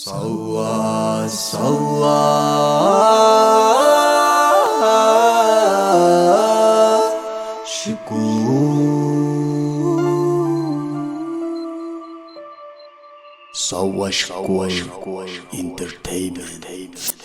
ሳዋ ሳዋ ሽኮር ሳዋ ሽኮር ኢንተርቴይንመንት።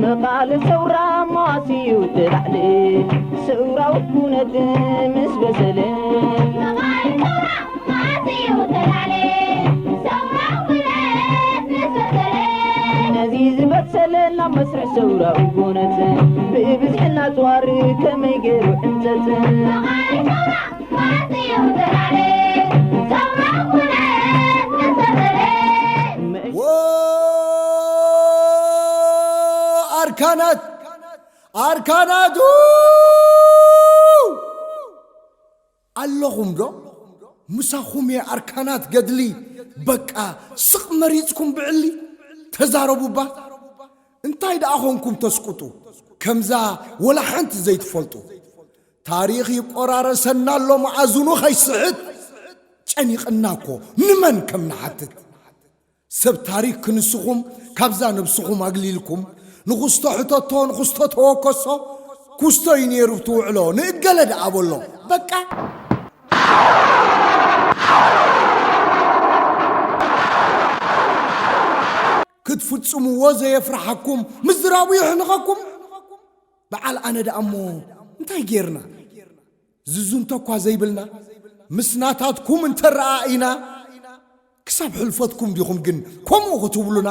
መቓል ሰውራ ማስዩ ተላዕለ፣ ሰውራዊ ኩነት ምስ በሰለ። ነዚ ዝበሰለ ናብ መስርሕ ሰውራዊ ኩነት፣ ብብዝሒ እናፅዋር ከመይ ገይሩ ዕምፀት። ኣርካናት ኣርካናቱ ኣለኹም ዶ? ምሳኹም እየ ኣርካናት ገድሊ። በቃ ስቕ መሪፅኩም ብዕሊ ተዛረቡ እባ። እንታይ ደኣ ኾንኩም ተስቁጡ ከምዛ ወላ ሓንቲ ዘይትፈልጡ? ታሪኽ ይቆራረሰና ኣሎ መኣዝኑ ከይስሕት። ጨኒቕና እኮ ንመን ከም ንሓትት። ሰብ ታሪክ ክንስኹም ካብዛ ነብስኹም ኣግሊልኩም ንኹስቶ ሕተቶ ንኹስቶ ተወከሶ። ኩስቶ እዩ ነይሩ ትውዕሎ ንእገለ ደኣ በሎ በቃ። ክትፍጽምዎ ዘየፍርሓኩም ምዝራቡ የሕንኸኩም። በዓል ኣነ ደኣ እሞ እንታይ ጌርና? ዝዝንቶ እኳ ዘይብልና ምስ ናታትኩም እንተረኣኢና ክሳብ ሕልፈትኩም ዲኹም ግን ከምኡ ክትብሉና?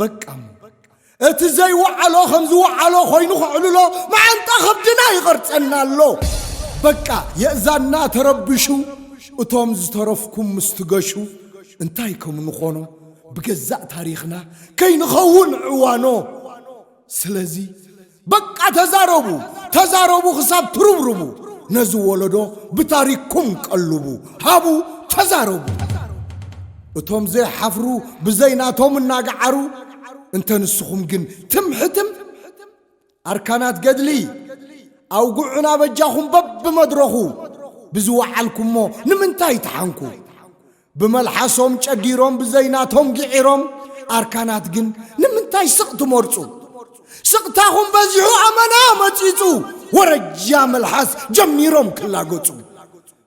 በቃ እሞ እቲ ዘይወዓሎ ከም ዝወዓሎ ኮይኑ ከዕልሎ መዓንጣ ከብድና ይቐርጸና ኣሎ። በቃ የእዛንና ተረቢሹ እቶም ዝተረፍኩም ምስ ትገሹ እንታይ ከም ንኾኖ ብገዛእ ታሪኽና ከይንኸውን ዕዋኖ። ስለዚ በቃ ተዛረቡ ተዛረቡ ክሳብ ትርብርቡ ነዚ ወለዶ ብታሪክኩም ቀልቡ። ሃቡ ተዛረቡ እቶም ዘይሓፍሩ ብዘይ ናቶም እናገዓሩ። እንተ ንስኹም ግን ትም ሕትም ኣርካናት ገድሊ ኣውግዑና በጃኹም በብመድረኹ ብዝወዓልኩሞ ንምንታይ ተሓንኩ? ብመልሓሶም ጨጊሮም ብዘይ ናቶም ግዒሮም ኣርካናት ግን ንምንታይ ስቕ ትመርጹ? ስቕታኹም በዚሑ ኣመና መጺጹ ወረጃ መልሓስ ጀሚሮም ክላገጹ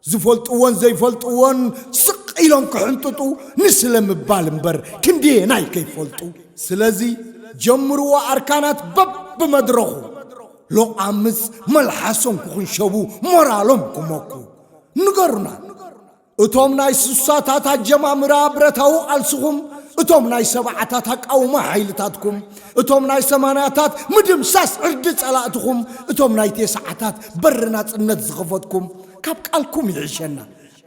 ዝፈልጥዎን ዘይፈልጥዎን ስቕ ኢሎም ክሕንጥጡ ንስለ ምባል እምበር ክንደየናይ ከይፈልጡ። ስለዚ ጀምርዎ ኣርካናት በብመድረኹ ሎቓምጽ መልሓሶም ክኹንሸቡ ሞራሎም ክመኩ ንገሩና። እቶም ናይ ስሳታት ኣጀማምራ ብረታዊ ቃልስኹም፣ እቶም ናይ ሰብዓታት ኣቃውማ ሓይልታትኩም፣ እቶም ናይ ሰማንያታት ምድምሳስ ዕርዲ ጸላእትኹም፣ እቶም ናይ ቴስዓታት በሪ ናጽነት ዝኸፈትኩም፣ ካብ ቃልኩም ይሕሸና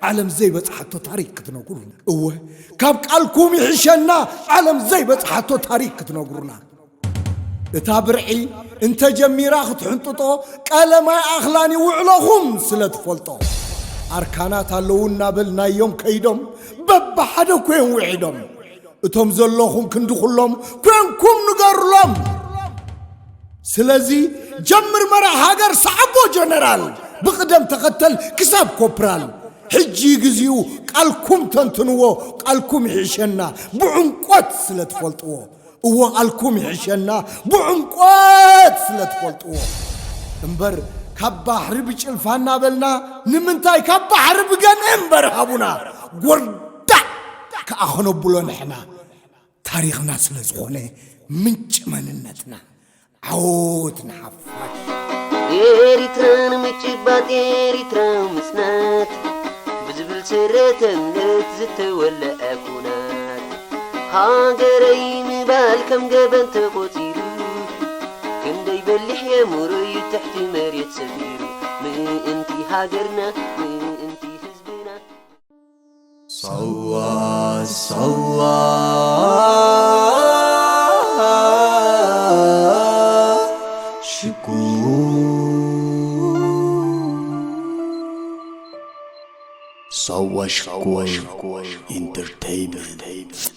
ዓለም ዘይበጽሓቶ ታሪኽ ክትነግሩና። እወ፣ ካብ ቃልኩም ይሕሸና ዓለም ዘይበጽሓቶ ታሪኽ ክትነግሩና። እታ ብርዒ እንተ ጀሚራ ክትሕንጥጦ ቀለማይ ኣኽላኒ ውዕሎኹም ስለ ትፈልጦ። ኣርካናት ኣለዉ እናበልናዮም ከይዶም በብሓደ ኮዮም ውዒዶም። እቶም ዘለኹም ክንዲ ኩሎም ኮንኩም ንገሩሎም። ስለዚ ጀምር መራሒ ሃገር ሰዓቦ ጀነራል ብቕደም ተኸተል ክሳብ ኮፕራል። ሕጂ ግዜኡ ቃልኩም ተንትንዎ ቃልኩም ይሕሸና ብዕምቆት ስለ ትፈልጥዎ። እወ ቃልኩም ይሕሸና ብዕምቆት ስለ ትፈልጥዎ። እምበር ካብ ባሕሪ ብጭልፋ እናበልና ንምንታይ ካብ ባሕሪ ብገንኢ እምበር ሃቡና ጎርዳዕ ከኣ ኸነብሎ ንሕና። ታሪኽና ስለ ዝኾነ ምንጪ መንነትና። ዓወት ንሓፋሽ። ኤሪትራ ንምጭባጥ ኤሪትራ ምጽናት ብዝብል ስረ ተምነት ዝተወለዐ ኩናት ሃገረይ ምባል ከም ገበን ተቖጺሩ ክንደይ በሊሕ የእምሮ'ዩ ትሕቲ መሬት ሰፊሩ ምእንቲ ሃገርና ምእንቲ ህዝብና ሳዋ ሳዋ ሽኮር ሳዋ ኣሽኮር ኢንተርተይመንት።